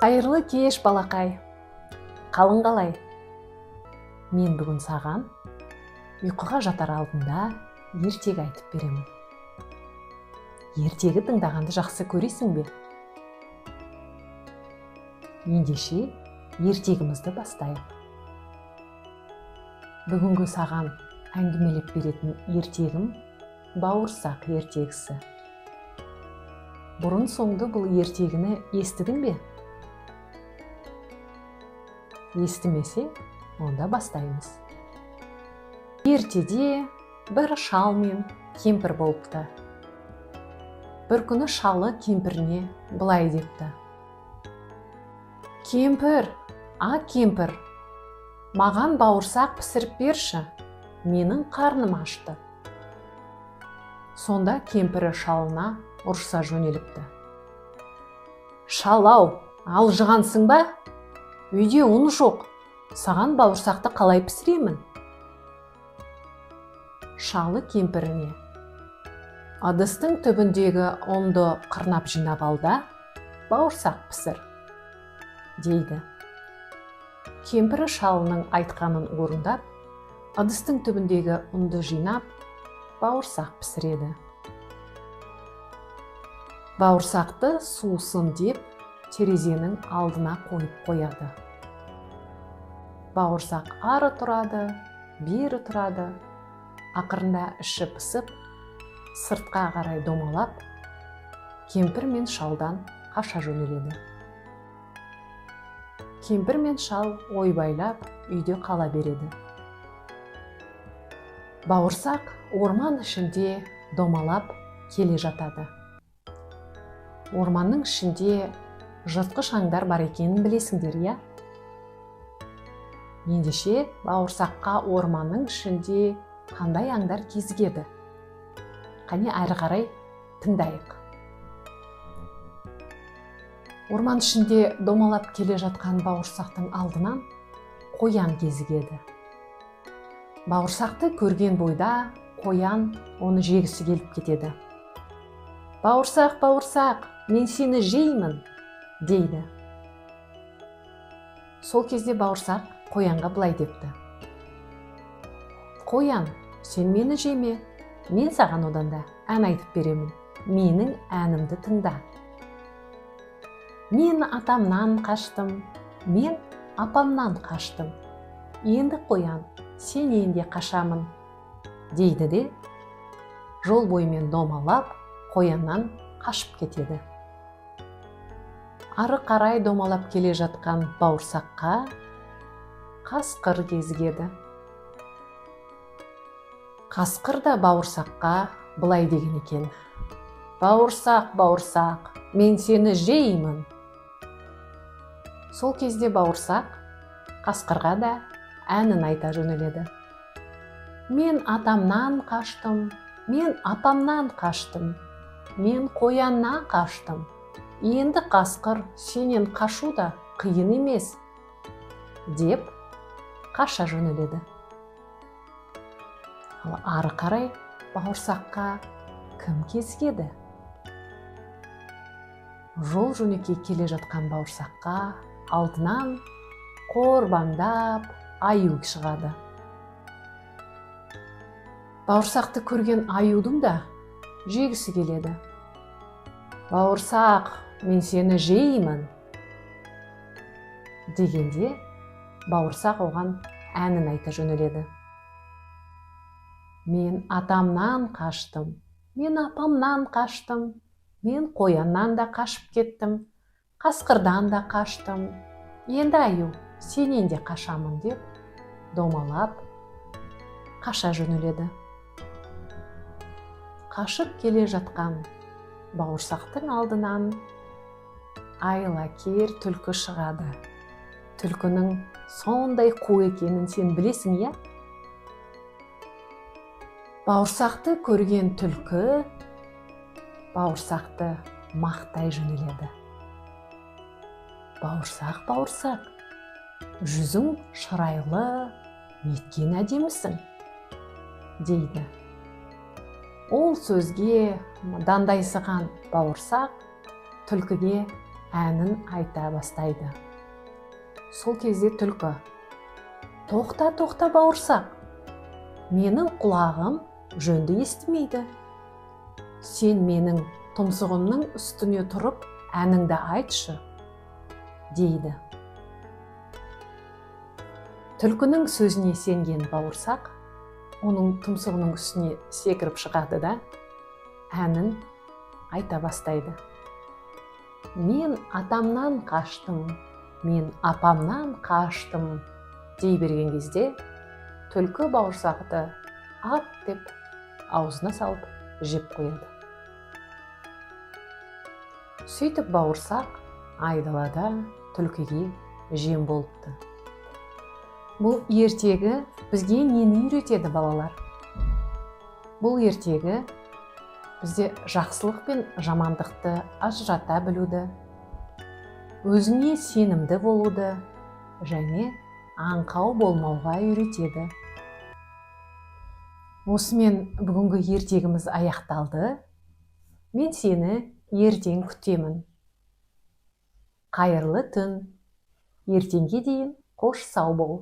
Қайырлы кеш, балақай. Қалың қалай? Мен бүгін саған ұйқыға жатар алдында ертегі айтып беремін. Ертегі тыңдағанды жақсы көресің бе? Ендеше ертегімізді бастайық. Бүгінгі саған әңгімелеп беретін ертегім бауырсақ ертегісі. Бұрын соңды бұл ертегіні естідің бе? Естімесең, онда бастаймыз. Ертеде бір шал мен кемпір болыпты. Бір күні шалы кемпіріне былай депті. Кемпір, а кемпір, маған бауырсақ пісіріп берші, менің қарным ашты. Сонда кемпірі шалына ұрса жөнеліпті. Шал-ау, алжығансың ба? Үйде ұн жоқ, саған бауырсақты қалай пісіремін? Шалы кемпіріне: ыдыстың түбіндегі ұнды қырнап жинап ал да, бауырсақ пісір, дейді. Кемпірі шалының айтқанын орындап, ыдыстың түбіндегі ұнды жинап, бауырсақ пісіреді. Бауырсақты суысын деп терезенің алдына қойып қояды. Бауырсақ ары тұрады, бері тұрады, ақырында іші пысып, сыртқа қарай домалап, кемпір мен шалдан қаша жөнеледі. Кемпір мен шал ойбайлап үйде қала береді. Бауырсақ орман ішінде домалап келе жатады. Орманның ішінде жыртқыш аңдар бар екенін білесіңдер, иә? Ендеше бауырсаққа орманның ішінде қандай аңдар кезігеді? Қане әрі қарай тыңдайық. Орман ішінде домалап келе жатқан бауырсақтың алдынан қоян кезігеді. Бауырсақты көрген бойда қоян оны жегісі келіп кетеді. Бауырсақ, бауырсақ, мен сені жеймін, дейді. Сол кезде бауырсақ қоянға былай депті. Қоян, сен мені жеме, мен саған одан да ән айтып беремін. Менің әнімді тыңда. Мен атамнан қаштым, мен апамнан қаштым. Енді қоян, сенен де қашамын, дейді де, жол бойымен домалап, қояннан қашып кетеді. Ары қарай домалап келе жатқан бауырсаққа қасқыр кезігеді. Қасқыр да бауырсаққа былай деген екен. Бауырсақ, бауырсақ, мен сені жеймін. Сол кезде бауырсақ қасқырға да әнін айта жөнеледі. Мен атамнан қаштым, мен апамнан қаштым, мен қояннан қаштым. Енді қасқыр сенен қашу да қиын емес, деп қаша жөнеледі. Ал ары қарай бауырсаққа кім кезігеді? Жол жөнекей келе жатқан бауырсаққа алдынан қорбаңдап аю шығады. Бауырсақты көрген аюдың да жегісі келеді. Бауырсақ, мен сені жеймін, дегенде бауырсақ оған әнін айта жөнеледі. Мен атамнан қаштым, мен апамнан қаштым, мен қояннан да қашып кеттім, қасқырдан да қаштым. Енді аю, сенен де қашамын, деп домалап қаша жөнеледі. Қашып келе жатқан бауырсақтың алдынан айлакер түлкі шығады. Түлкінің сондай қу екенін сен білесің, иә? Бауырсақты көрген түлкі бауырсақты мақтай жөнеледі. Бауырсақ, бауырсақ, жүзің шырайлы, неткен әдемісің, дейді. Ол сөзге дандайсыған бауырсақ түлкіге Әнін айта бастайды. Сол кезде түлкі: «Тоқта, тоқта, Бауырсақ, менің құлағым жөнді естімейді. Сен менің тұмсығымның үстіне тұрып, әніңді айтшы», – дейді. Түлкінің сөзіне сенген Бауырсақ оның тұмсығының үстіне секіріп шығады да, әнін айта бастайды: «Мен атамнан қаштым, мен апамнан қаштым», – дей берген кезде түлкі бауырсақты ап деп аузына салып жеп қояды. Сөйтіп, Бауырсақ айдалада түлкіге жем болыпты. Бұл ертегі бізге нені үйретеді, балалар? Бұл ертегі бізде жақсылық пен жамандықты ажырата білуді, өзіңе сенімді болуды және аңқау болмауға үйретеді. Осымен бүгінгі ертегіміз аяқталды. Мен сені ертең күтемін. Қайырлы түн! Ертеңге дейін қош, сау бол!